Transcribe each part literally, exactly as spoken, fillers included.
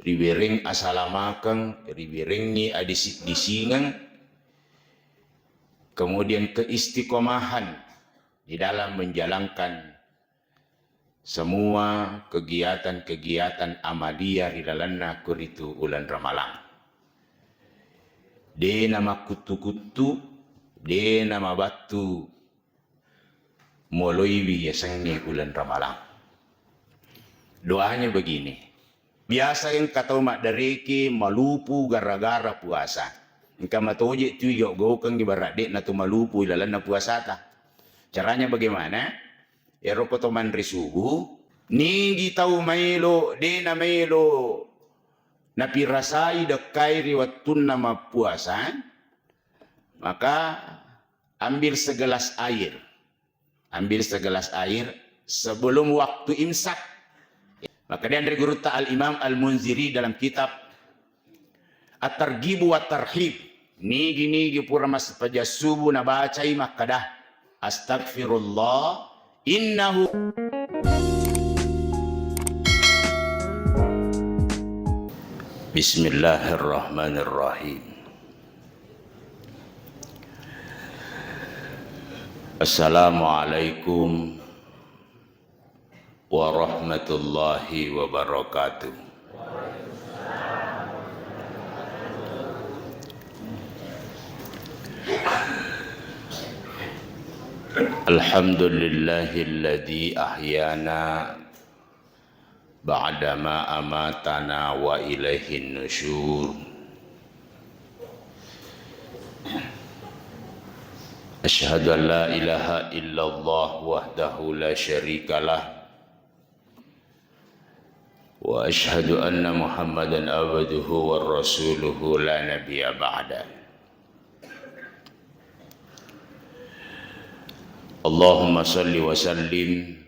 riwereng asalamakeng, riwerengngi adisi-disingeng, kemudian keistiqomahan di dalam menjalankan semua kegiatan-kegiatan amalia ri lalenna kuritu uleng Ramalang. De namakkuttu-kuttu, de namabattu moloiwi yasengnge uleng Ramalang. Doanya begini, biasa engka tau maddareke malupu gara-gara puasa. Engka matoje tu igau-gaukengngi barang de'na tu malupu ilalenna puasata. Caranya bagaimana? Ero ko to manre subuh, nigi tau maelo, de namaelo napirasai dekkai ri wettunna mappuasa, maka ambil segelas air. Ambil segelas air sebelum waktu imsak. Maka dianre gurutta Al-Imam Al-Munziri dalam kitab At-Targhib wa Tarhib. Nigi-nigi pura massempajang subuh nabacai makkada, "Astagfirullah, innahu." Bismillahirrahmanirrahim. Assalamualaikum warahmatullahi wabarakatuh. Alhamdulillahilladzi ahyana ba'dama amatana wa ilaihin nusyur. Asyhadu an la ilaha illallah wahdahu la syarikalah, wa asyhadu anna Muhammadan abduhu wa rasuluhu la nabiyya ba'da. Allahumma salli wa sallim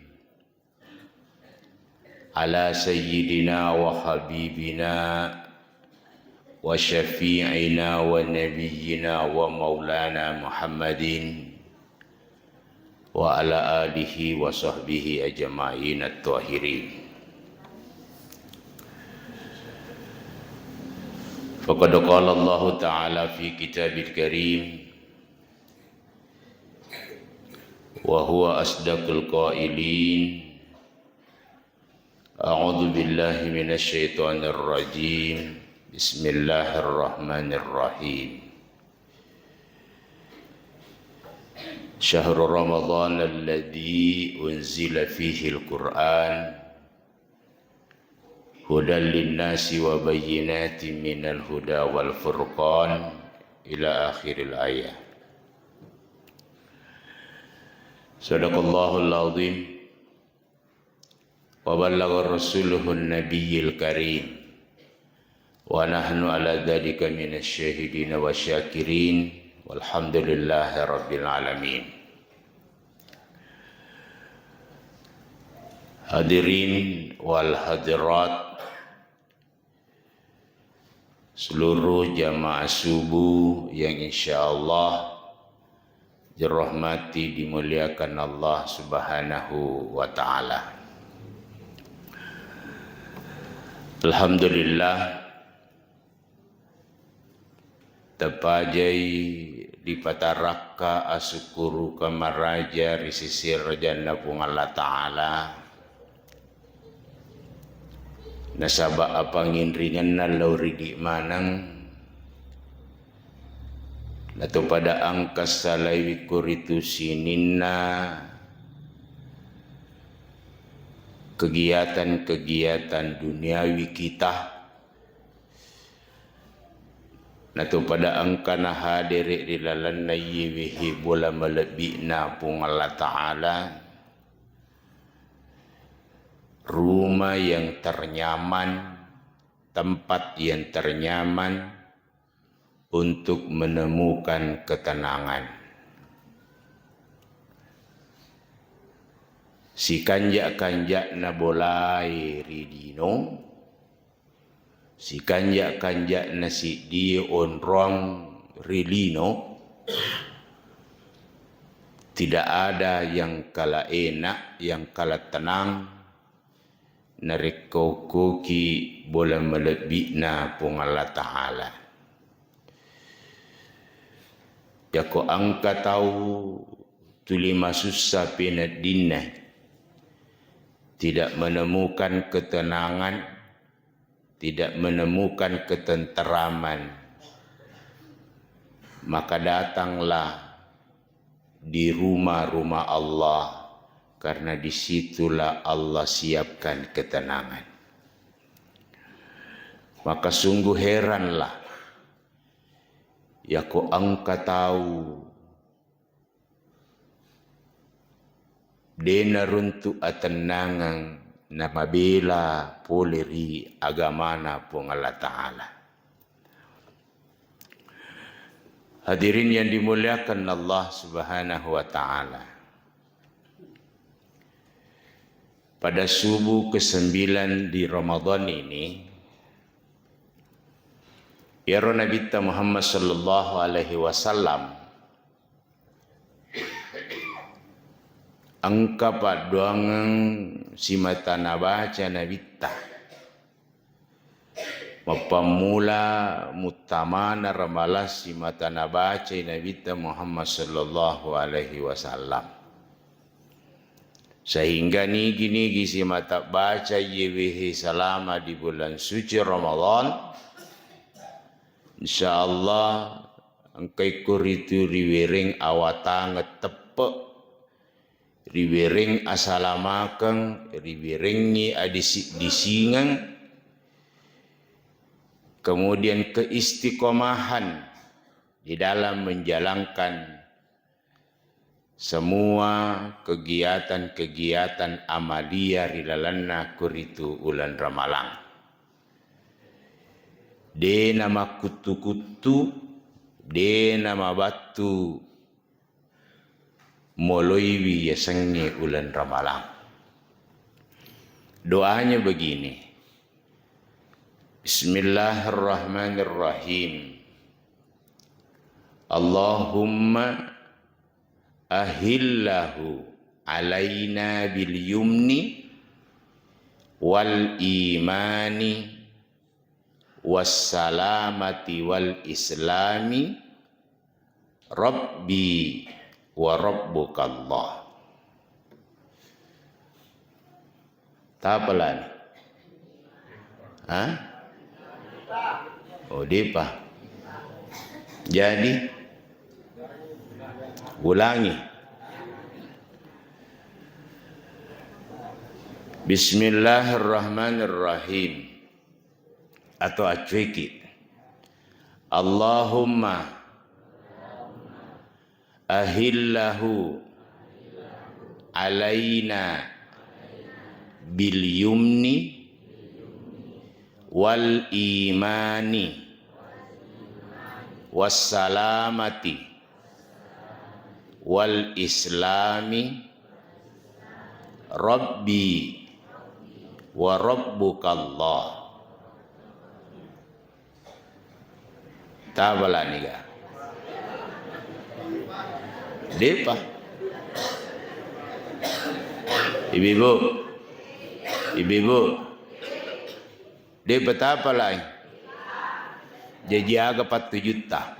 ala sayyidina wa habibina wa syafi'ina wa nabiyyina wa maulana Muhammadin wa ala alihi wa sahbihi ajma'in at-tahirin. Faqad qala Allahu ta'ala fi kitabil karim, wa huwa asdaqul qailin. A'udzu billahi minasy syaithanir rajim. Bismillahirrahmanirrahim. Syahru Ramadan alladzi unzila fihil Qur'an hudan linnasi wa bayyinatin minal huda wal furqan, ila akhiril ayah. Sadaqallahul azim. Wa ballagha rasuluhun nabiyil karim. Wa nahnu ala dzalika minasy syahidin wasy syakirin. Walhamdulillahi rabbil alamin. Hadirin wal hadirat, seluruh jamaah subuh yang insyaallah dirahmati, dimuliakan Allah Subhanahu wa Ta'ala. Alhamdulillah, tapajai dipatarakka asukkuruka maraja ri sisi rajanna Puang Allah Ta'ala. Nasaba apanginringenna lao ridi maneng, natopada engka salaiwi koritu sininna kegiatan-kegiatan duniawi kita, natopada engka nahadere ri lalenna iyewe bola malebbi'na Puang Allah Ta'ala, rumah yang ternyaman, tempat yang ternyaman untuk menemukan ketenangan. Sikanja-kanja'na bolae ri lino, sikanja-kanja'na siddie onrong ri lino, tidak ada yang kalah enak, yang kalah tenang, narekko okkoki bola malebbi'na Puang Allah Ta'ala. Yako engka tau tuli masussa peneddinna, tidak menemukan ketenangan, tidak menemukan ketenteraman, maka datanglah di rumah-rumah Allah, karena disitulah Allah siapkan ketenangan. Maka sungguh heranlah, yako engka tau de naruntu atennangeng namabela pole ri agamana Puang Allah Ta'ala. Hadirin yang dimuliakan Allah Subhanahu wa Ta'ala, pada subuh kesembilan di Ramadan ini, iyaro Nabitta Muhammad sallallahu alaihi wasallam engka paddoangeng simata nabaca Nabitta. Mappammula muttamana Ramalang simata nabacai Nabitta Muhammad sallallahu alaihi wasallam. Sehingga nigi-nigi simata baca yewehe selama di bulan suci Ramadan, insya Allah engka ikko ritu riwereng awatangeng teppe, riwereng asalamakeng, riwerengngi adisi-disingeng, kemudian keistiqomahan di dalam menjalankan semua kegiatan-kegiatan amalia ri lalenna kuritu uleng Ramalang. De namakkuttu-kuttu, de namabattu moloiwi yasengnge uleng Ramalang. Doanya begini. Bismillahirrahmanirrahim. Allahumma ahillahu alaina bil yumni wal imani wassalamati wal islami, Rabbi wa Rabbukallah. Tapalani? Hah? Oh, depa. Jadi, ulangi. Bismillahirrahmanirrahim. Atau acuiki. Allahumma ahillahu alaina bil yumni wal imani wassalamati wal islami Rabbi wa Rabbukallah. Tapalani ga? Depa. Ibu-ibu. Ibu-ibu. Depa tapalai. Jaji aga patujutta.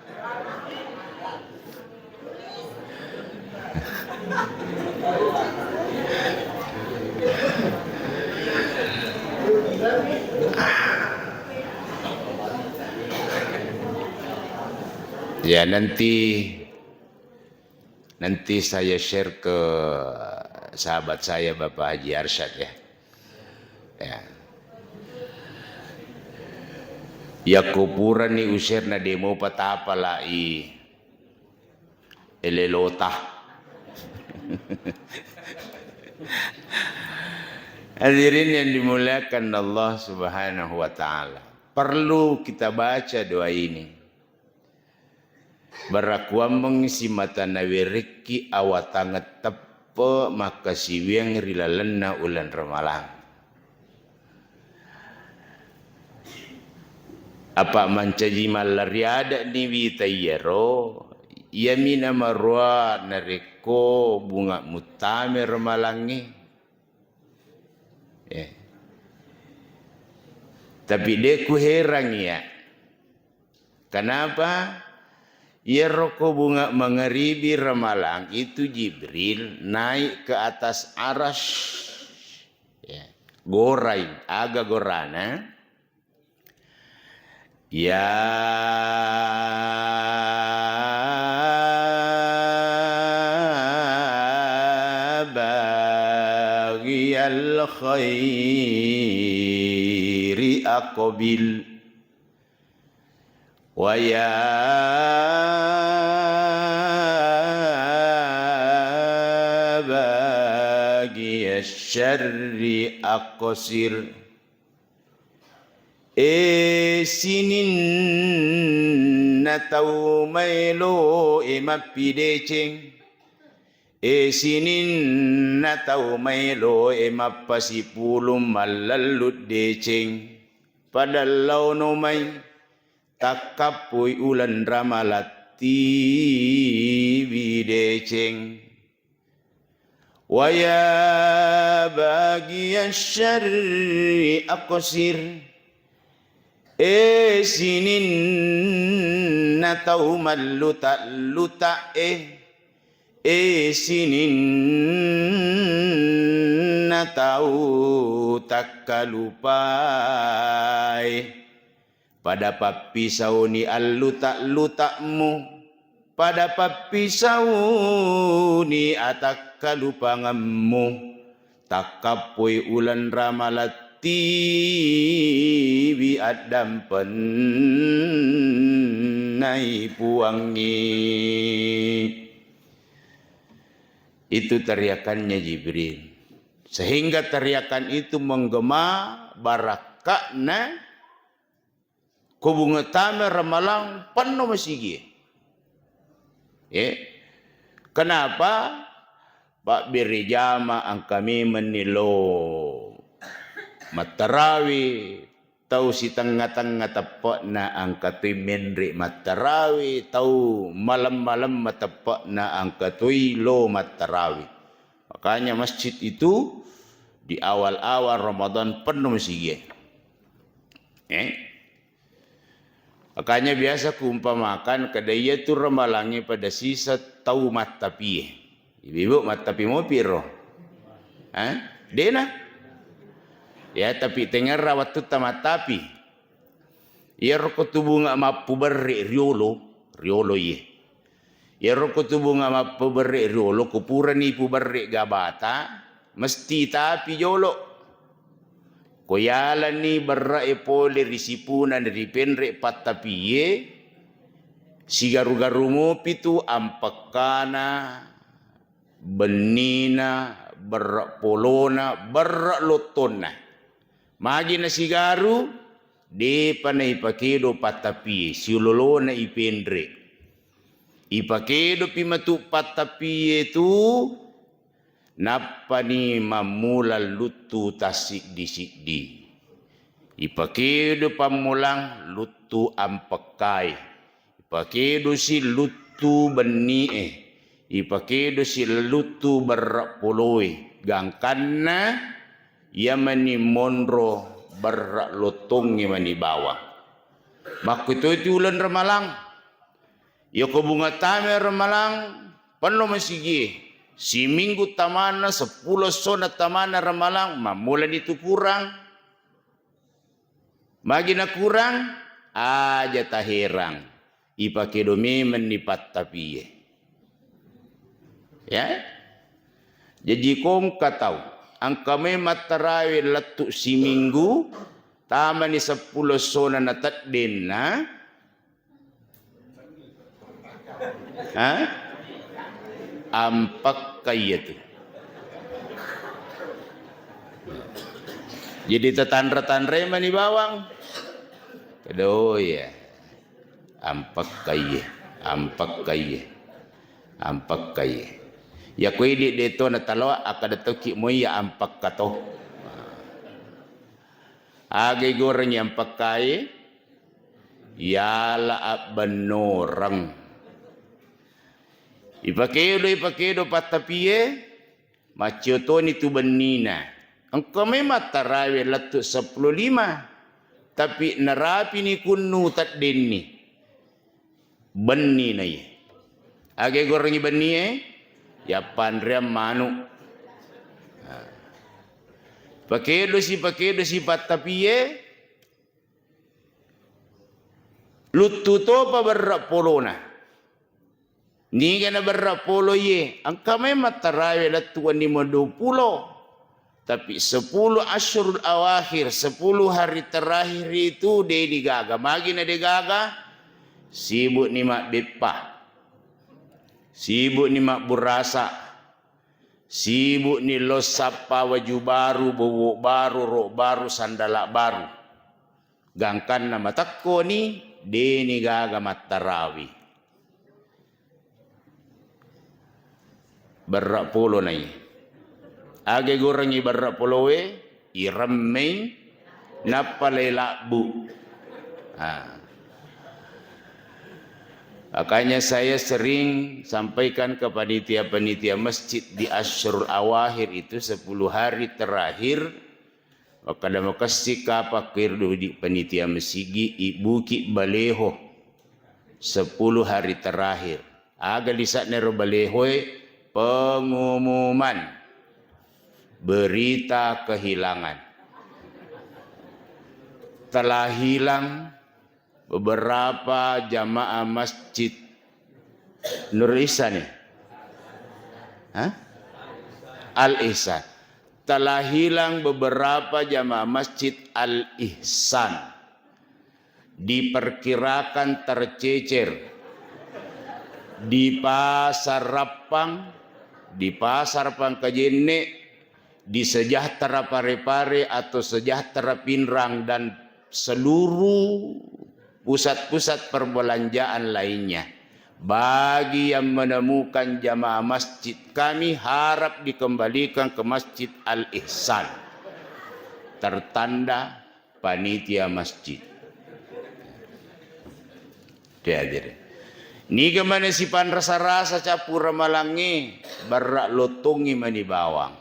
Ya, nanti, nanti saya share ke sahabat saya, Bapak Haji Arsyad, ya. Ya. Yakko purani userna, de mopa tapalai elelota. Hadirin yang dimuliakan Allah Subhanahu wa Ta'ala, perlu kita baca doa ini. Barakuammeng simata nawerekki awatangeng teppe makkasiwiang ri lalenna uleng Ramalang. Apa mancaji mallari ade'ni wita iyaro, iyami namaroa narekko bunga muttame Ramalangnge. Eh. Tapi de' kuherangi iya. Kenapa? Iyaro ko bunga mangaribi ramalang itu Jibril naik ke atas aras. Ya. Gorai, aga gorana? Ya baghiyal khairi aqbil. Wa ya baghiyasy syarri aqsir. E sininna tau maelo e mappideceng. E sininna tau maelo e mappasipulung mallallu deceng. Pada laono mai takkappoi uleng ramalang tiwi deceng. Wa ya baghiyasy syarri aqsir. E sininna tau malluta-luta e. E sininna tau takkalupae. Pada pappisauni alluta-luta'mu, pada pappisauni atakkalupangemmu, takkappoi uleng ramalang tiwi addampennai Puangnge. Itu teriakannya Jibril. Sehingga teriakan itu menggema barakka'na ko bunga tama ramalang penno masigie. Eh, kenapa? Pabbere jama engka memenni lo mattarawe, tau sitengnga-tengnga teppe'na engka toi menre mattarawe, tau malem-malem mateppe'na engka toi lo mattarawe. Makanya masjid itu di awal-awal Ramadan penuh masigie. Eh? Makanya biasa kuumpamakan kada iya tu ramalangnge pada sisa tau mattapie. Ibu-ibu mattapi mopi ro? Eh? Dena? Ya, tapi tengerra wattutta mattapi. Iyaro ko tu bunga mappuberre riolo, riolo iye. Iyaro ko tu bunga mappuberre riolo, ko purani puberre gabata, mesti tapi jolo. Ko yalani berre'e pole ri sipuna ri penre pattapie, sigaru-garu mopi tu ampekkana, bennina, berre polona, berre lottonna. Magi nasigaru, depa naipakedo pattapie, siololona ipenre. Ipakedopi matu pattapie tu, nappani mammula luttu tassiddi-siddi. Ipakedo pammulang luttu ampekkae. Ipakedosi luttu benni'e, ipakedosi luttu berre poloe, gangkanna iya mani monro berre lottongnge mani bawang. Makkutoi tu uleng ramalang. Iyako bunga tama ramalang, penno masigie. Siminggu tamana, seppulo essona tamana ramalang, mammulani tu kurang. Magi nakurang? Aja taherang. Ipakedo memenni pattapie. Ya? Jaji ko engka tau, engka mai mattarawe lettu siminggu, tamani seppulo essona nateddenna, ha? Ampekka iyatu. Jadi tatanra-tanrai mani bawang. Kedo iya. Ampekka iye, ampekka iye, ampekka iye. Iya ko idi de to nataloa, akkada tokki moi iya ampekka to. Aga igorengngi ampekkae? Yala abbennoreng. Ipakedo, ipakedo pattapie, maccio toni tu bennina. Engka memang tarawe lettu seppulo lima. Tapi narapini kunnu teddenni. Benni naiye. Aga gorengngi bennie? Yappanreang manu. Nah. Pakedosi, pakedosi pattapie, luttu topa berre polona. Niga naberre polo iye, engka mai mattarawe lettu wenni maduapulo. Tapi sepuluh asyurul awakhir, sepuluh hari terakhir itu de digaga. Magi na degaga? Sibuk ni mabbeppa. Sibuk ni mabburasa. Sibuk ni lo sappa waju baru, bowo baru, ro baru, sandala baru. Gangkanna matekkoni, deni gaga mattarawi. Berre polo nai. Aga gorengngi berre poloe, iremmei, nappa lei labbu. Ah. Makanya saya sering sampaikan ke panitia-panitia masjid di Asyurul Awakhir itu, sepuluh hari terakhir, makkeda makessing kapang kiro di panitia masigi, ibbuki baleho sepuluh hari terakhir. Aga lise'na ero balehoe? Pengumuman berita kehilangan. Telah hilang beberapa jamaah masjid Nur Ihsan ya? Hah? Al Ihsan. Telah hilang beberapa jamaah masjid Al Ihsan. Diperkirakan tercecer di Pasar Rappang, di Pasar Pangkajenne, di Sejahtera Parepare atau Sejahtera Pinrang dan seluruh pusat-pusat perbelanjaan lainnya. Bagi yang menemukan jamaah masjid kami, harap dikembalikan ke Masjid Al Ihsan. Tertanda panitia masjid. Tuh, hadirin. Niga mani sipanrasa-rasa cappu ramalangnge, berre lottongngi mani bawang.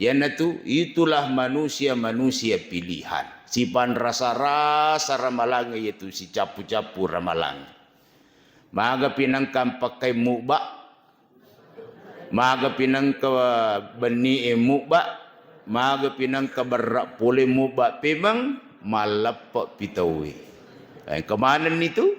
Iyanatu, itulah manusia-manusia pilihan. Sipanrasa-rasa ramalangnge, iyatu sicappu-cappu ramalangnge. Maga pinangka mpakkai mubba, maga pinangka benni e mubba, maga pinangka berre pole mubba, pemeng malleppe pi tauwe. Eh, kemanenni tu?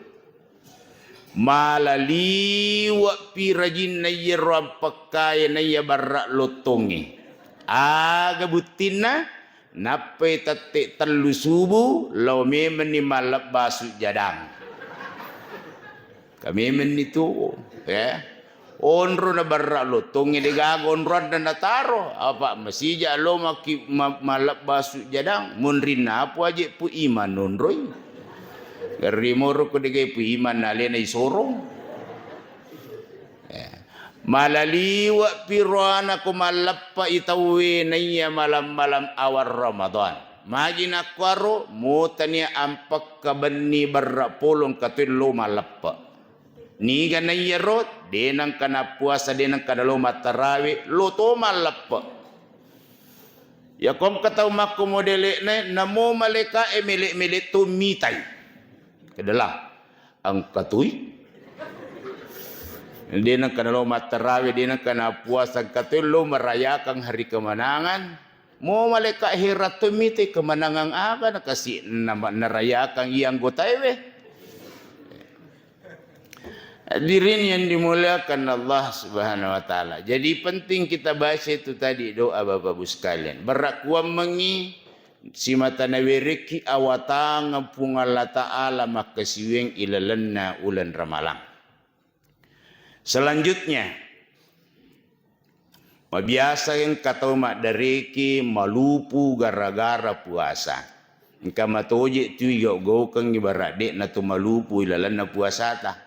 Mala liwe pi rajinna iyaro ampekkae naiya berre lottongnge. Aga buttinna? Nappai tette tellu subu, lao memenni mallebba sujjadang. Ka memenni tu, ya. Onro na berre lottongnge degaga onroanna nataro, apa masija lo maki ma-, mallebba sujjadang, munrinna apa aje Pu Iman nonroi. Garri moro ko degai Pu Iman nalena isorong. Ya. Mala liwe pi roana ko malleppai tauwe naiya malam-malam awal Ramadan. Magi nakkuaro, motania ampekka benni berre polo engka to lo malleppe. Niga naiyaro, de nengka nappuasa, de nengka nalo mattarawe, lo to malleppe. Yako engka tau makko modele'na, namo malaika'e mele-mele to mitai. Kedelah, engka tui. De nengka nalo mattarawe, de nengka nappuasa, engka tui lo merayakan hari kemenangan. Mo malaika heran to mitai kemenangan aga nakasi nama nerayakan iya anggotaewe. Hadirin yang dimuliakan Allah Subhanahu wa Ta'ala. Jadi, penting kita baca itu tadi doa, Bapak Ibu sekalian. Berre kuammengngi simata nawerekki awatangeng Puang Allah Ta'ala makkasiwiang ilalenna uleng Ramalang. Selanjutnya, mabiasa engka tau maddareke malupu gara-gara puasa. Engka matoje tu igau-gaukengngi barang de'na tu malupu ilalenna puasata.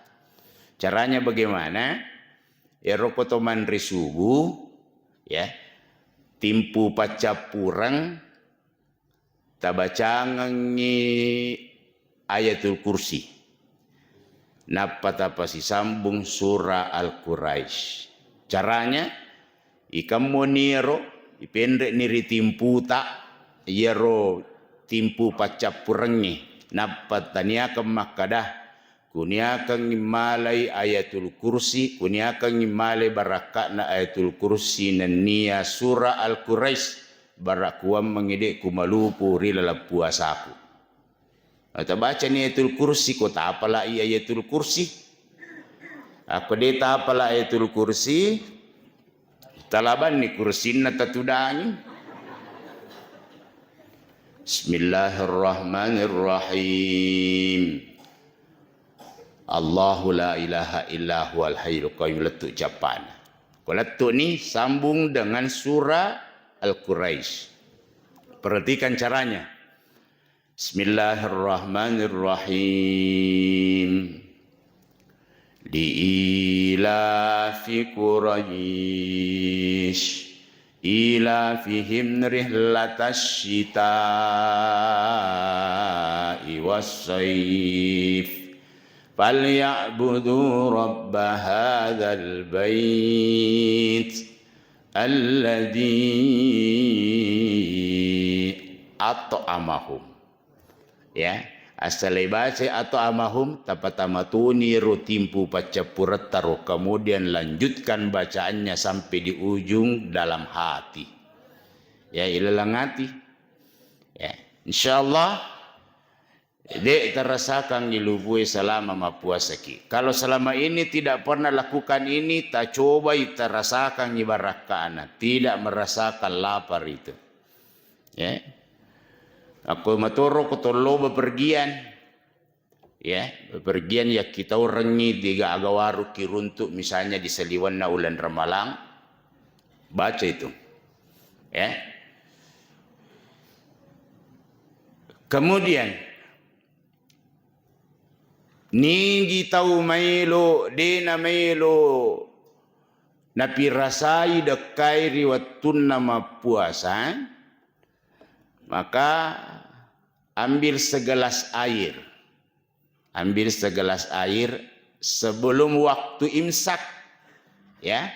Caranya bagaimana? Ero ko to manre subuh, ya, timpu paccappureng, tabacangengngi Ayatul Kursi. Nappa tapasisambung surah Al-Quraisy. Caranya, ikammoni ero, ipenre'ni ri timputa, iyaro timpu paccappurengnge. Nappa taniakeng makkada, kuniakengngi malai Ayatul Kursi, kuniakengngi malai barakka'na Ayatul Kursi nennia sura Al-Quraisy, bara kuammengngi de' kumalupu ri laleng puasaku. Tabacani Ayatul Kursi, ko tapalai Ayatul Kursi. Akko de' tapala Ayatul Kursi, talabanni kursinna tatudangi. Bismillahirrahmanirrahim. Allahu la ilaha illa huwal hayyul qayyum, lettu cappana. Ko lettu ni sambung dengan surah Al-Quraisy. Perhatikan caranya. Bismillahirrahmanirrahim. Liilafi Quraisy, ilafihim rihlatasy syita'i was saif. Falyabudu rabba hadzal bait alladzi at'amahum. Ya, assalai baca at'amahum, tapatamatuni ro timpu paccappuretta ro, kemudian lanjutkan bacaannya sampai di ujung dalam hati. Ya, ilalang hati. Ya, insyaallah de' tarasakangngi lupue selama mappuasaki. Kalau selama ini tidak pernah lakukan ini, tacobai tarasakangngi barakka'na, tidak merasakan lapar itu. Ya. Akko matoro ko tollo bepergian. Ya, bepergian yakkitaurengngi de' gaga warung kiruntu misalnya di saliwenna uleng Ramalang. Baca itu. Ya. Kemudian nigi tau maelo, de' namaelo napirasai dekkai ri wettunna mappuasa, maka ambil segelas air. Ambil segelas air sebelum waktu imsak. Ya.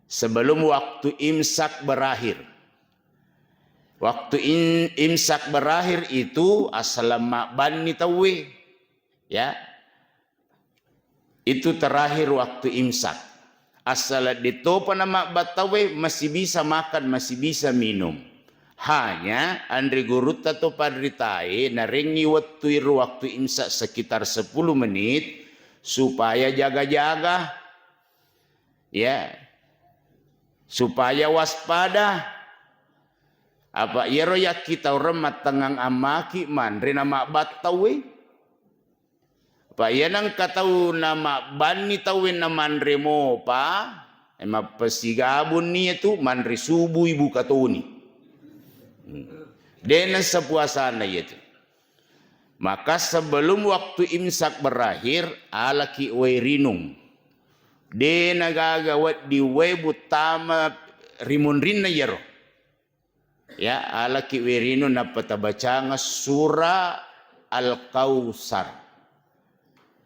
Sebelum waktu imsak berakhir. Waktu in-, imsak berakhir itu asal mabbanni tauwe. Ya. Itu terakhir waktu imsak. Asal detopa namabbattauwe masih bisa makan, masih bisa minum. Hanya anre gurutta to panritae narengngi wettu iro waktu imsak sekitar sepuluh menit supaya jaga-jaga. Ya. Supaya waspada. Apa iyaro yakkitaureng mattengngang ammaki manre namabbattauwe. Apa iya nengka tau namabbanni tauwe namanre mopa, eh, mappesigabunni iyatu manre subui buka toni. Hmm. De' nessa puasana iyatu. Maka sebelum waktu imsak berakhir, alaki wae rinung. De' nagaga wedding wae buttama ri munrinna iyaro. Ya, alaki wae rinung nappa tabacanga sura Al-Kautsar.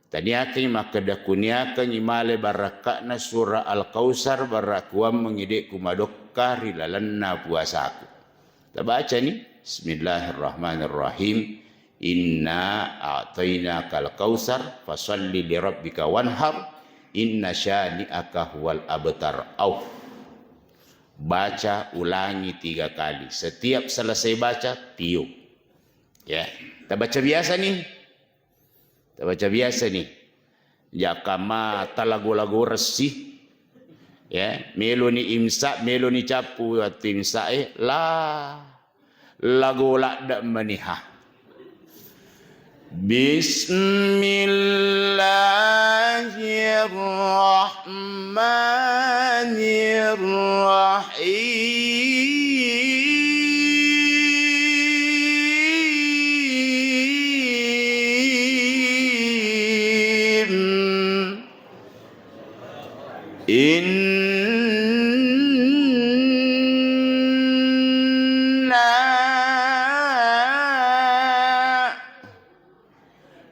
Taniakengngi makkeda kuniakengngi male barakka'na sura Al-Kautsar, bara kuammengngi de' kumadokka ri lalenna puasaku. Tabacani, Bismillahirrahmanirrahim. Inna a'tainakal kautsar, fasalli lirabbika wanhar, inna syani'aka huwal abtar. Au. Baca ulangi tiga kali. Setiap selesai baca, tiup. Ya, tabaca biasa nih. Tabaca biasa nih. Jaka mata lago-lago ressi. Ya, meloni imsak, meloni cappu waktu imsak, eh, la lago ladde' maniha. Bismillahirrahmanirrahim. Inna.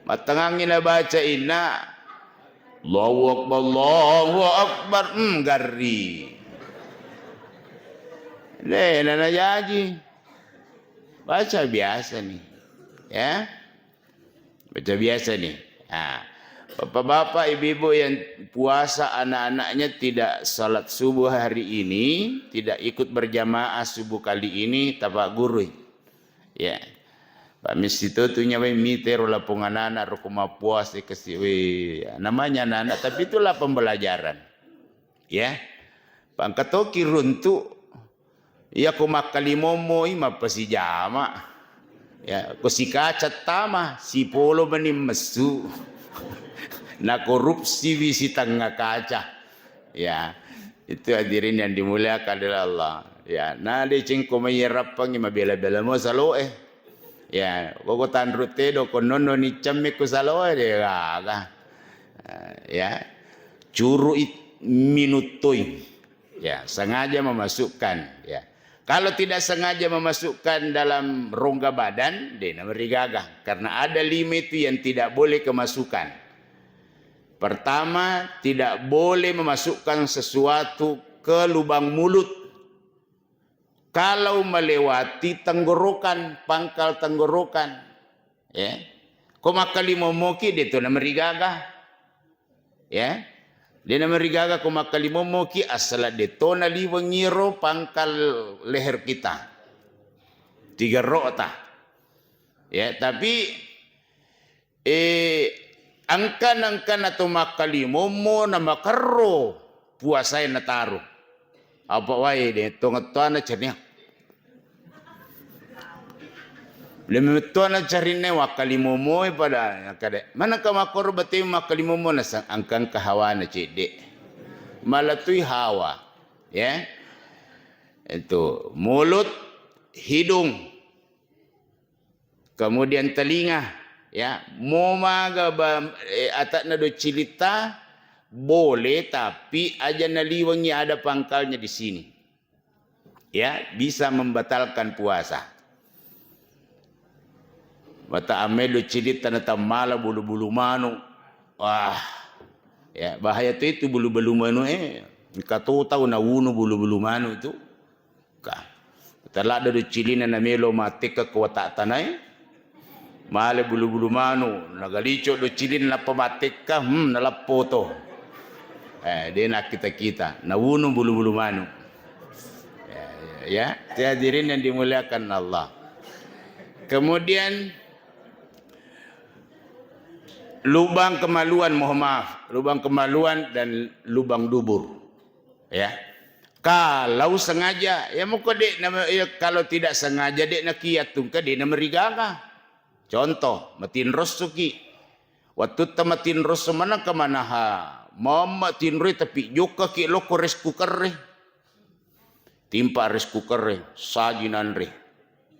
Mattengngangngi nabaca inna. Allahu Akbar, Allahu Akbar. Hmm, garri. Le, nana jaji. Baca biasa nih. Ya. Baca biasa nih. Nah, bapak-bapak, ibu-ibu yang puasa anak-anaknya tidak salat subuh hari ini, tidak ikut berjamaah subuh kali ini, tapak gurui. Ya. Pak Misti tu tu nyawai mitero lapong anak-anak roko mappuasa kasi, weh, namanya anak-anak, tapi itulah pembelajaran. Ya. Pangkatoki runtu, iya ko makkalimommo i mappasijama. Ya, ko sikaca tama, sipolo mani messu. Na korupsi wi sitengnga kaca. Ya, itu hadirin yang dimuliakan oleh Allah. Ya, na deceng ko mayyarappangi mabela-bela mo saloe. Ya, koko tanru tedo ko nonno ni cemme ko saloe de gaga. Eh, ya. Curui minuttoi. Ya, sengaja memasukkan, ya. Kalau tidak sengaja memasukkan dalam rongga badan, de namarigaga. Karena ada lima itu yang tidak boleh kemasukan. Pertama, tidak boleh memasukkan sesuatu ke lubang mulut. Kalau melewati tenggorokan, pangkal tenggorokan, ya. Ko makkalimommoki, de to namarigaga. Ya. De namarigaga ko makkalimommoki, asala de to naliwengiro pangkal leher kita. Tigerro'ta. Ya, tapi, eh, angkan-angkan atau makkalimommo na makerro puasae nataro. Apa wae de tongettoana cernia. Lemettoana carinna wakkalimommoe pada kade. Manengka makkoro batemu makkalimommo nasang angkangka hawana cedde. Malatui hawa. Ya. Itu mulut, hidung, kemudian telinga, ya. Mo maga ba-, eh, atakna doccilitta boleh, tapi aja naliwengi ada pangkalnya di sini. Ya, bisa membatalkan puasa. Mata amelo cilitta na tammala bulu-bulu manu. Wah, ya, bahaya tu itu bulu-bulu manu, eh. Engka to tau nawunu bulu-bulu manu itu. Ka. Talada do cilina na melo matekka ko wata tanai. Male bulu-bulu manu, nagalico do cilina nappa matekka, hmm, naleppo to. Eh, de nakkita-kita, nawunu bulu-bulu manu. Ya, ya, ya. Te hadirin yang dimuliakan Allah. Kemudian lubang kemaluan, mohon maaf, lubang kemaluan dan lubang dubur. Ya. Kalau sengaja, ya muko de na, ya, kalau tidak sengaja de nakiattungka de namarigaga. Contoh, matinrosso ki. Wattutta matinrosso maneng ka manaha, mamma tinroi tapi jokka ki lokko rice cooker e. Timpa rice cooker e, saji nanre.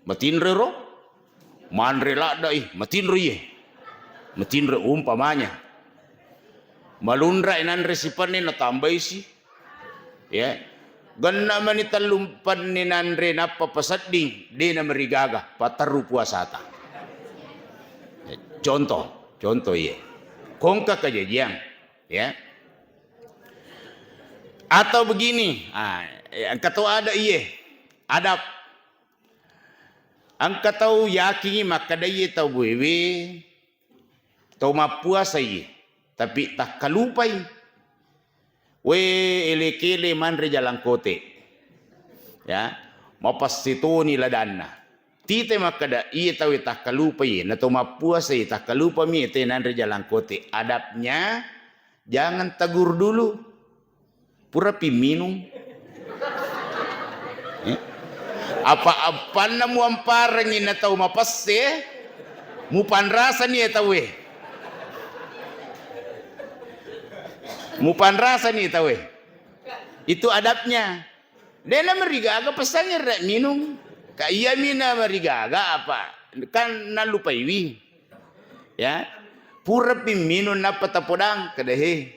Matinro ro? Manre ladda i, matinro iye. Matinro umpamanya. Malunra i nanre sipanne natambai si. Ya. Genna mani tellumpenni nanre nappa pasedding, de namarigaga, paterru puasata. Contoh, contoh iye. Kongka kejadian, ya. Atau begini, ah, eh, engka to ada iye, adab. Engka tau yakingi makkeda iye tau wewe, tau mappuasa iye, tapi takkalupai. We, ele-kele manre jalangkote. Ya, mapassetoni ladanna. Tite makkeda, iye tauwe takkalupai, na to mappuasa iye takkalupami te nanre jalangkote. Adabnya, jangan tegur dulu. Purapi minung. Eh? Apa-apanna muamparengi na tau mapesse, mupanrasani ya tauwe. Mupanrasani tauwe. Itu adabnya. Dena marigaga pesangi rek minung. Ka iya mina marigaga apa? Kan nalupaiwi. Ya. Purapi minung nappa tapodang kedehe.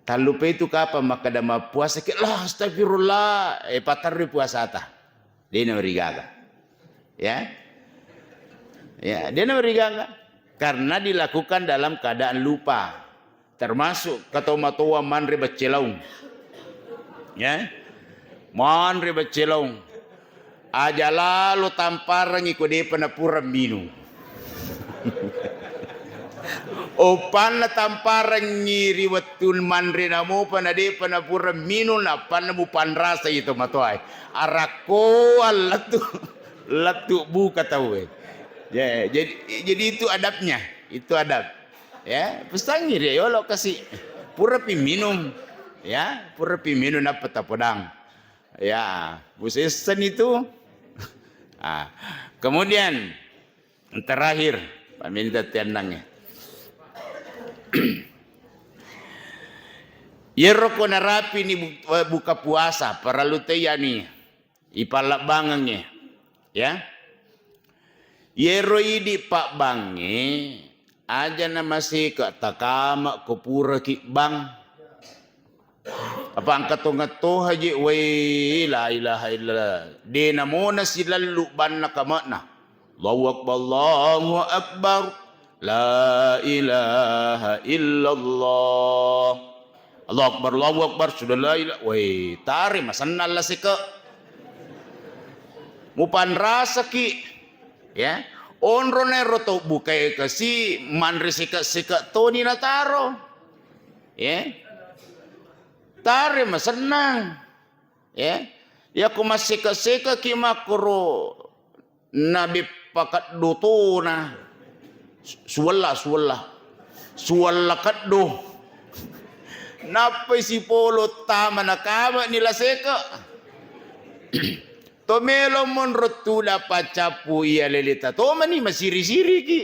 Tallupai tu kapang makkeda mappuasa ki, "Allah, astagfirullah," eh, paterrui puasata. Dena marigaga. Ya. Ya, dena marigaga. Karena dilakukan dalam keadaan lupa. Termasuk katomatoa manre becce laung. Ya. Manre becce laung. Aja lalo tamparengi ko depa napura minung. Oppanna tamparengngi ri wettu manre namopa na de'pa napura minung, nappanna mupanrasai to matoae. Arakkoang lettu, lettu buka tauwe. Ya, jadi, jadi itu adabnya, itu adab. Ya, pesangi ri yolo kasi. Purapi minung. Ya, purapi minung nappa tapodang. Ya, musessani tu. Ah, kemudian terakhir, paminta tiannangnge. Yero ko narapini bu-, buka puasa, parellu tei yani ipallabbangengnge, ya. Yero idi pabbangnge, aja namaseka takama ko puraki bang. Apa engka tongeng toha je, wai, la ilaha illallah. De namona silallu banna kamakna. Allahu Akbar, Allahu Akbar. La ilaha illallah. Allahu Akbar, Allahu Akbar, sudah la ilaha. Wai, tare masennang la seke. Mupanrasaki. Ya. Onro nero to bukae kasi manre seke-seke toni nataro. Ya. Tare masennang. Ya. Yako masseka-sekaki makkoro nabeppa keddo tona. Su-, suwella, suwella. Suwella keddo. Nappai sipolo tama nakama ni la seke. To melo monro tuda paccappu iya leleta tomani masiri-siriki.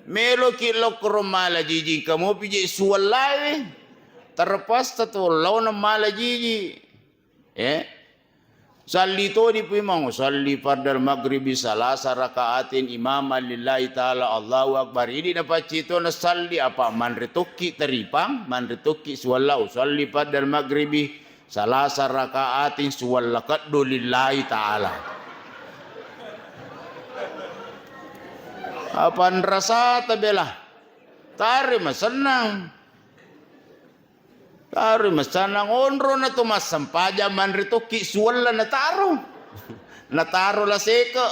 Meloki lokkoro mala jiji kamopi je suwellae. Terpaksa to laona mala jiji. Eh? Salli toni pui mau, salli fardal maghribi salasa rakaatin imaman lillahi ta'ala, Allahu Akbar. Idi napaccitona salli apa manre tokki taripang, manre tokki suwalla, usalli fardal maghribi salasa rakaatin suwalla keddo lillahi ta'ala. Apa nrasata bela? Tare masennang. Taro masennang onro na to massempajang manre tokki suwella nataro. Nataro la seke.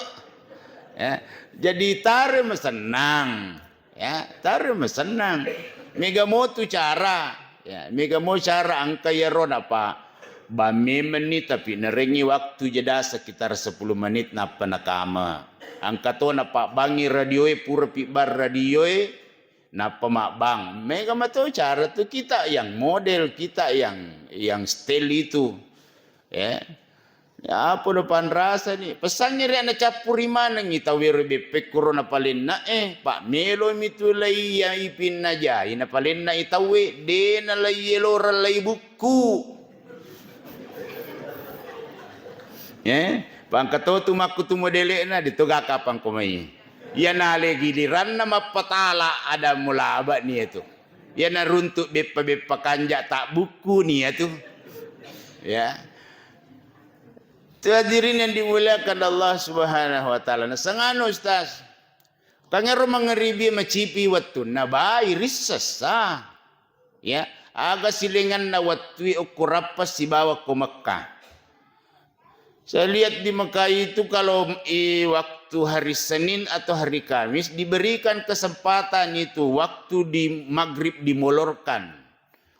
Ya, jadi taro masennang. Ya, taro masennang. Mega mo tu cara. Ya, mega mo cara engka yero napa. Bammemenni tapi narengi waktu jeda sekitar sepuluh menit nappa nakama. Engka to napa bangi radioe pura pibbar radioe. Nappa mabbang, mega mato cara tu kita yang model, kita yang, yang style itu. Ya. Ya, apa do panrasa ni? Pesangi ri ana cappuri manengi tawero beppe kuro napalenna e, pak melo mi tu lai ya ipinna jai napalenna i tauwe, de na lai elora lai bukku. Eh, pangkatotu makkutu modele'na, ditoga kapang komai. Iyana ale giliranna mappatala ada mulaba ni itu. Iyana runtuk beppa-beppa kanja tak buku ni itu. Ya. Itu hadirin yang dimuliakan Allah Subhanahu wa Ta'ala. Nah, sengano Ustaz. Kangero mangeribi macipi wettunna bai rissessa. Ya, aga silenganna wettui okko Rappa sibawa ko Mekka. Saya lihat di Mekah itu kalau, eh, waktu hari Senin atau hari Kamis diberikan kesempatan itu waktu di maghrib dimolorkan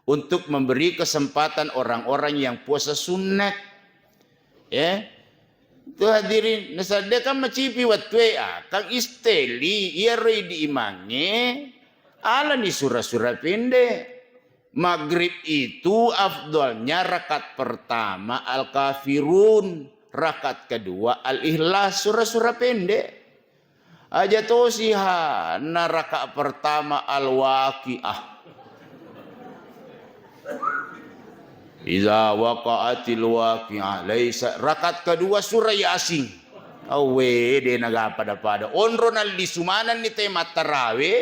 untuk memberi kesempatan orang-orang yang puasa sunat. Ya. Itu hadirin, nasadde kan macipi wettue, ah, kan isteli, iyaro idi imangnge, alani sura-sura pende. Maghrib itu afdolnya rakaat pertama Al-Kafirun, rakaat kedua Al-Ikhlas, sura-sura pende. Aja tosi ha, na rakaat pertama Al-Waqiah. Iza waqa'atil waqiah, laisa, rakaat kedua surah Yasin. Awwe, de naga pada-pada. Onro nalli sumanenni te mattarawe,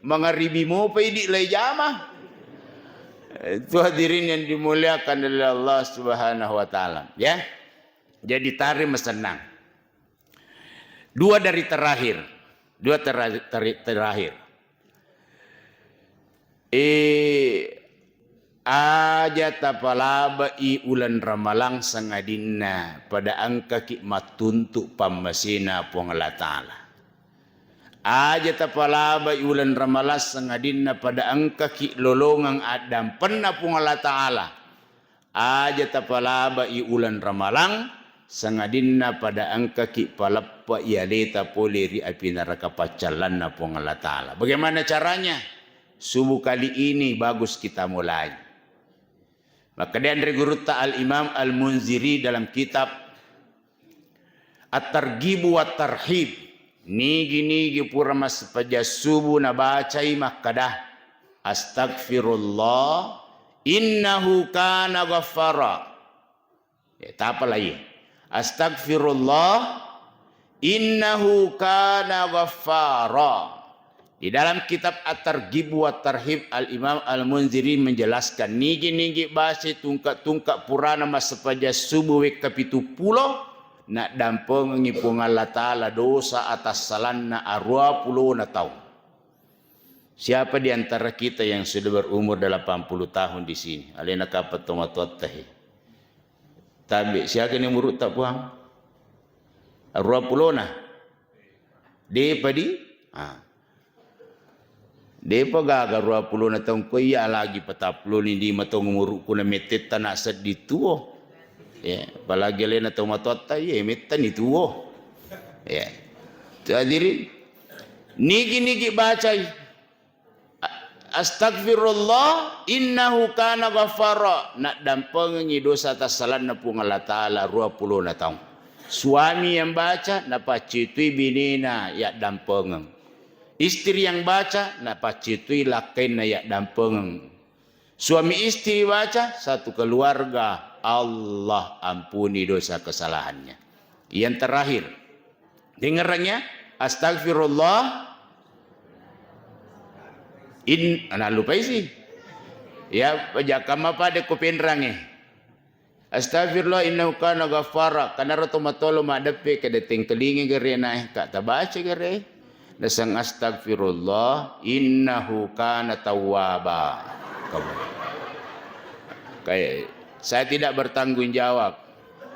mangaribi mopa idi lai jama. Itu hadirin yang dimuliakan oleh Allah Subhanahu wa Ta'ala. Ya. Jadi tari masenang. Dua dari terakhir. Dua tera-, teri-, terakhir. Eh, aja tapalabai ulan Ramalang sangadinna pada engkaki mattuntu pammasena Puang Allah Ta'ala. Aja tapalabai uleng Ramalang sangadinna pada engkaki lolongeng addampenna Puang Allah Ta'ala. Aja tapalabai uleng Ramalang sangadinna pada engkaki paleppai aleta pole ri api neraka paccallanna Puang Allah Ta'ala. Bagaimana caranya? Subuh kali ini bagus kita mulai. Makkeda anre gurutta Al-Imam Al-Munziri dalam kitab At-Targhib wa Tarhib, nigi-nigi pura massempajang subuh nabacai makkeda, "Astagfirullah, innahu kana ghaffara." Ya, tapa lagi. "Astagfirullah, innahu kana ghaffara." Di dalam kitab At-Targhib wa Tarhib, Al-Imam Al-Munziri menjelaskan, nigi-nigi base tungka-tungka purana massempajang subuh wekka pitu pulo, naddampengengi Puang Allah Ta'ala dosa atassalanna arua pulona taung. Siapa di antara kita yang sudah berumur delapan puluh tahun di sini? Alena kapang tomatoatta he? Tabe, siaga ni umurutta, Puang? Arua pulona? Depa di? Ah. Depa gaga arua pulona taung ko iya lagi patappulo lima taung umurukku na mettetta na seddi tuo. Ya, apalagi alena tomatoatta, iya, mettani tuo. Ya. Tu hadirin, nigi-nigi bacai. A-, "Astagfirullah, innahu kana ghaffara." Naddampengengi dosa tassalanna Puang Allah Ta'ala arua pulona taung. Suami yang baca, napaccetui binena yaddampengeng. Istri yang baca, napaccetui lakkainna yaddampengeng. Suami istri baca, satu keluarga, Allah ampuni dosa kesalahannya. Yang terakhir, dengerannya, "Astagfirullah." In, nah, lupai sih. Ya, pajakka mapada ko penrange. "Astagfirullah, innahu kana ghaffara." Kanaro to matolo maddeppe, kada tengkelingi gare nae, ka tabaca gare. Naseng, "Astagfirullah, innahu kana tawwaba." Kamu. Kayak saya tidak bertanggung jawab.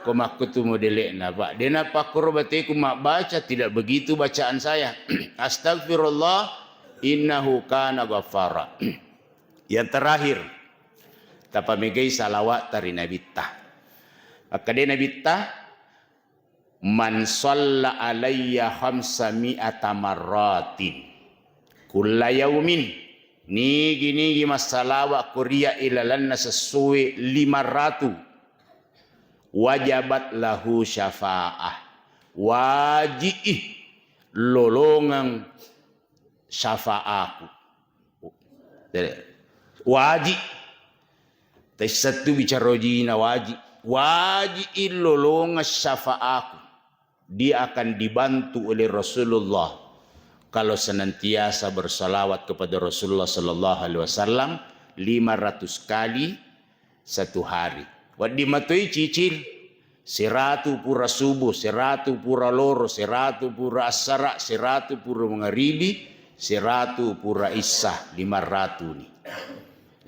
Ko makkutu modelekna, Pak. Dena pakkoro bateku mabbaca, tidak begitu bacaan saya. "Astagfirullah, innahu kana ghaffara." Yang terakhir, tapamegai salawat tari Nabitta. Makkeda Nabitta, "Man shalla alayya khamsa mi'ata marratin kulla yaumin." Nigi-nigi massalawa ko ria ilalanna sessoe lima ratu, wajabat lahu syafa'ah. Waji'i lolongeng syafa'aku. Jadi, waji. Taissattu bicara wajina waji. Waji illolongeng syafa'aku. Dia akan dibantu oleh Rasulullah kalau senantiasa bersalawat kepada Rasulullah sallallahu alaihi wasallam lima ratus kali satu hari. Wedding matoi cicil, seratu pura subuh, seratu pura loro, seratu pura assara, seratu pura mangaribi, seratu pura issa, lima ratu ni.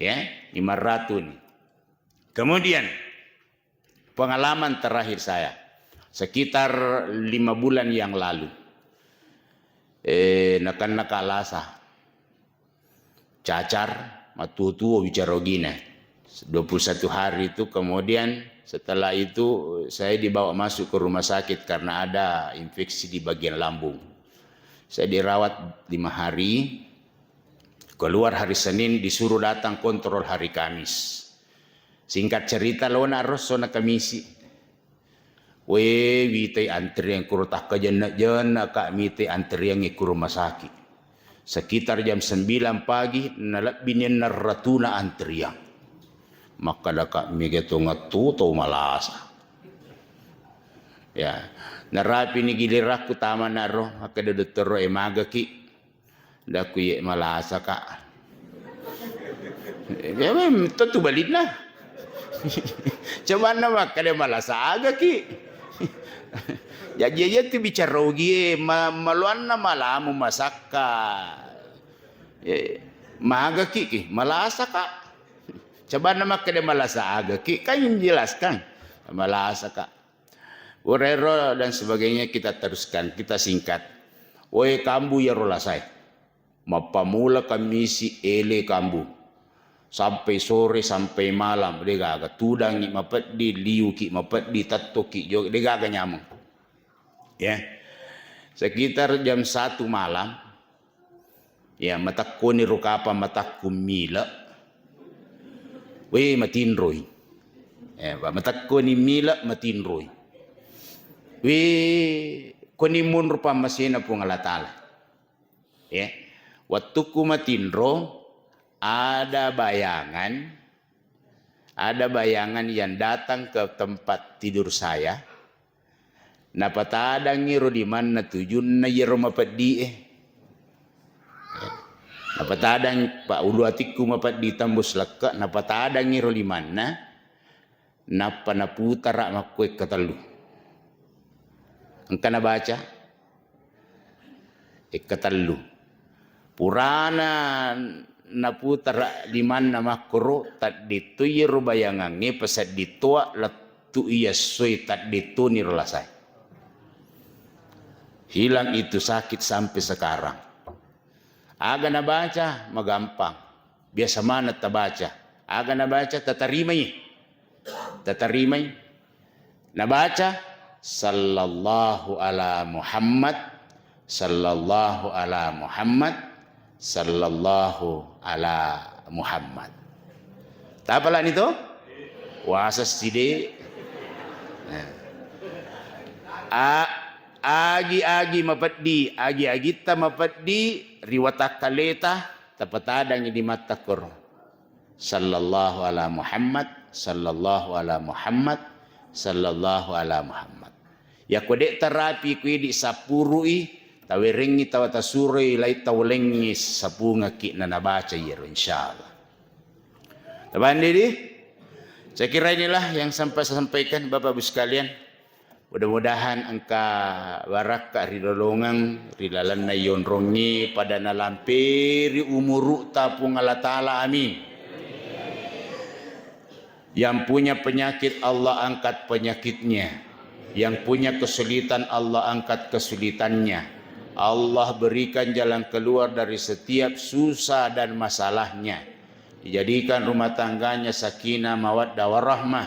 Ya, lima ratu ni. Kemudian, pengalaman terakhir saya, sekitar lima bulan yang lalu, eh, nakenna kalasa. Cacar, matuo-tuo bicara ogina. Dua puluh satu hari itu, kemudian setelah itu saya dibawa masuk ke rumah sakit karena ada infeksi di bagian lambung. Saya dirawat lima hari, keluar hari Senin, disuruh datang kontrol hari Kamis. Singkat cerita, lona rosso na Kamisi. We, witai antrian kuro, takkajenna-jenna ka mitai antriangnge ku rumah sakit. Sekitar jam sembilan pagi, nalebbi nenna ratuna antrian. Makkada ka mega tongattu tau malasa. Ya, narapini gilirakku tamana ro, makkada dottoro e, magaki. Daku ye malasa ka. Ya, mem-, tentu balinna. Cobanna makkada malasa aga ki. Jaji iya tu bicara ogie, ma-, maloanna malamu masakka. Eh, maga ki, ki, malasa ka. Cobanna makkada malasa aga ki, kan jelaskan. Malasa ka. Urero dan sebagainya kita teruskan, kita singkat. Woe kambu iyaro lasae. Mappamula Kammisi ele kambu. Sampai sore, sampai malam, degaga. Tudangngi mapeddi, liuki mapeddi, tettoki joge, degaga nyameng. Ya. Sekitar jam satu malam, ya, matekkoni ro kapang matakku mile. We, matinroi. Eh, matekkoni mile, matinroi. We, koni monro pammasena Puang Allah Ta'ala. Ya. Wettukku matinro, ada bayangan, ada bayangan yang datang ke tempat tidur saya, napatadangngi ro limanna tujunna iyaro mapeddi'e. Ya. Napatadang pa ulu atikku mapeddi tembus lekke, napatadangngi ro limanna, nappa naputara makkuekka tellu. Engka nabaca? Ekka tellu. Purana naputara limanna makkoro, tadditto iyaro bayangangnge paseddittoa lettu iya essoe taddittoni ro lasae. Hilang itu sakit sampai sekarang. Aga nabaca? Magampang. Biasa maneng tabaca. Aga nabaca? Tatarimai. Tatarimai. Nabaca, "Sallallahu ala Muhammad, sallallahu ala Muhammad, sallallahu ala Muhammad." Tapalani to? Wasa side. Nah. A-, agi-agi mapeddi, agi-agitta mapeddi ri watakkaleta, tapatadangi di mattakkoro. Sallallahu ala Muhammad, sallallahu ala Muhammad, sallallahu ala Muhammad. Yakko de' tarapi ku idi sappuru'i, tawerengngi tawa tasuroi lai tawolengngi sapungekki na nabaca iyaro, insyaallah. Tabandi di? Saya kira inilah yang sampai saya sampaikan, Bapak Ibu sekalian. Mudah-mudahan engka barakka ri lolongeng, ri lalenna yonrongnge pada nalamperi umuru'ta Puang Allah Ta'ala. Amin. Yang punya penyakit, Allah angkat penyakitnya. Yang punya kesulitan, Allah angkat kesulitannya. Allah berikan jalan keluar dari setiap susah dan masalahnya. Dijadikan rumah tangganya sakinah, mawaddah, warahmah.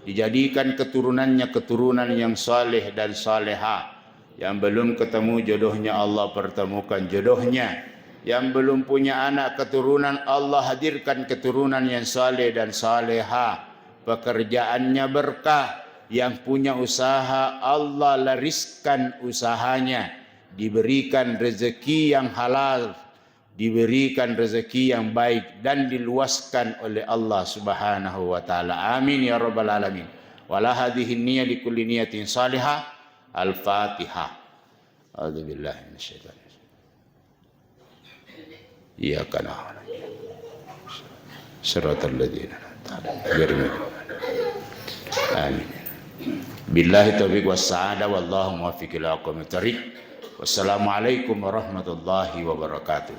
Dijadikan keturunannya keturunan yang saleh dan salehah. Yang belum ketemu jodohnya, Allah pertemukan jodohnya. Yang belum punya anak keturunan, Allah hadirkan keturunan yang saleh dan salehah. Pekerjaannya berkah. Yang punya usaha, Allah lariskan usahanya. Diberikan rezeki yang halal, diberikan rezeki yang baik dan diluaskan oleh Allah Subhanahu wa Ta'ala. Amin ya Rabbal Alamin. Wala hadhihi niyah li kulli niyatin salihah. Al-Fatihah. A'udzubillahi minasyaitonir rajim. Iyyaka na'budu. Siratal ladzina an'amta 'alaihim ghairil maghdubi 'alaihim. Amin. Billahi taufiq was sa'adah, wallahu muwaffiq ila aqwamit thariq. Wassalamualaikum warahmatullahi wabarakatuh.